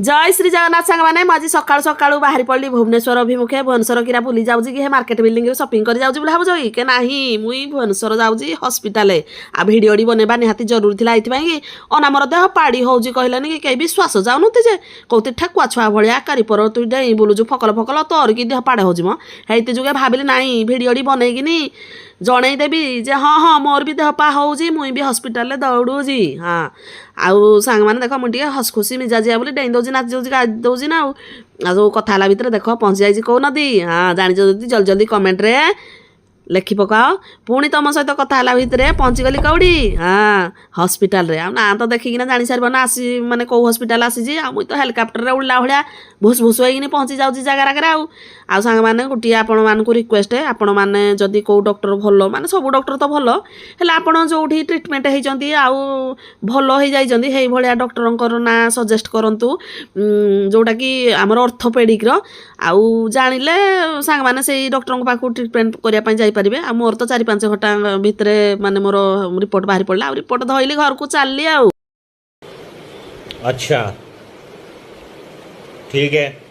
ଜୟ ଶ୍ରୀ ଜଗନ୍ନାଥ ସାଙ୍ଗମାନେ। ମୁଁ ଆଜି ସକାଳୁ ସକାଳୁ ବାହାରି ପଡ଼ିଲି ଭୁବନେଶ୍ୱର ଅଭିମୁଖେ। ଭୁବନେଶ୍ୱର କିରା ବୁଲି ଯାଉଛି କି ହେ ମାର୍କେଟ ବିଲ୍ଡିଂରେ ସପିଂ କରି ଯାଉଛି ବୋଲି ଭାବୁଛ କି? କେ ନାହିଁ, ମୁଇଁ ଭୁବନେଶ୍ୱର ଯାଉଛି ହସ୍ପିଟାଲ। ଆଉ ଭିଡ଼ିଓଟି ବନେଇବା ନିହାତି ଜରୁରୀ ଥିଲା ଏଇଥିପାଇଁ କି ଅନା ମୋର ଦେହ ପାଡ଼ି ହେଉଛି କହିଲେନି କି କେହି ବିଶ୍ୱାସ ଯାଉନନ୍ତି ଯେ କହୁତି ଠେକୁଆ ଛୁଆ ଭଳିଆ କାରିପର ତୁ ଡେଇଁ ବୁଲୁଛୁ ଫକଲ ଫକଲ, ତୋର କି ଦେହ ପାଡ଼େ ହେଉଛି ମ? ହେଇତି ଯୋଗେ ଭାବିଲି, ନାଇଁ, ଭିଡ଼ିଓଟି ବନେଇକିନି ଜଣେଇଦେବି ଯେ ହଁ ହଁ ମୋର ବି ଦେହ ପା ହେଉଛି, ମୁଇଁ ବି ହସ୍ପିଟାଲରେ ଦୌଡ଼ୁଛି। ହଁ, ଆଉ ସାଙ୍ଗମାନେ ଦେଖ, ମୁଁ ଟିକେ ହସ ଖୁସି ମିଜାଜିଆ ବୋଲି ଡେଇଁ ଦେଉଛି, ନାଚି ଦେଉଛି, ଗାଇ ଦେଉଛି ନା। ଆଉ ଆଉ ସବୁ କଥା ହେଲା ଭିତରେ ଦେଖ, ପହଞ୍ଚି ଯାଇଛି କେଉଁ ନଦୀ? ହଁ, ଜାଣିଛ ଯଦି ଜଲ୍ଦି ଜଲ୍ଦି କମେଣ୍ଟରେ ଲେଖି ପକାଅ। ପୁଣି ତମ ସହିତ କଥା ହେଲା ଭିତରେ ପହଞ୍ଚିଗଲି କେଉଁଠି? ହଁ, ହସ୍ପିଟାଲରେ। ଆଉ ନାଁ ତ ଦେଖିକିନା ଜାଣିସାରିବ ନା ଆସି ମାନେ କେଉଁ ହସ୍ପିଟାଲ ଆସିଛି। ଆଉ ମୁଇଁ ତ ହେଲିକପ୍ଟରରେ ଉଡ଼ିଲା ଭଳିଆ ଭୁସ୍ ଭୁସ୍ ହେଇକିନି ପହଞ୍ଚି ଯାଉଛି ଜାଗାରାକରେ। ଆଉ ଆଉ ସାଙ୍ଗମାନେ, ଗୋଟିଏ ଆପଣମାନଙ୍କୁ ରିକ୍ୱେଷ୍ଟ, ଆପଣମାନେ ଯଦି କେଉଁ ଡକ୍ଟର ଭଲ, ମାନେ ସବୁ ଡକ୍ଟର ତ ଭଲ, ହେଲେ ଆପଣ ଯେଉଁଠି ଟ୍ରିଟମେଣ୍ଟ ହେଇଛନ୍ତି ଆଉ ଭଲ ହେଇଯାଇଛନ୍ତି, ସେଇଭଳିଆ ଡକ୍ଟରଙ୍କର ନାଁ ସଜେଷ୍ଟ କରନ୍ତୁ, ଯେଉଁଟାକି ଆମର ଅର୍ଥୋପେଡ଼ିକ୍ର। ଆଉ ଜାଣିଲେ ସାଙ୍ଗମାନେ ସେଇ ଡକ୍ଟରଙ୍କ ପାଖକୁ ଟ୍ରିଟମେଣ୍ଟ କରିବା ପାଇଁ ଯାଇପାରିବେ। ଆଉ ମୋର ତ 4-5 ଘଣ୍ଟା ଭିତରେ ମାନେ ମୋର ରିପୋର୍ଟ ବାହାରି ପଡ଼ିଲା। ଆଉ ରିପୋର୍ଟ ଧଇଲି, ଘରକୁ ଚାଲିଲି ଆଉ। अच्छा, ठीक है।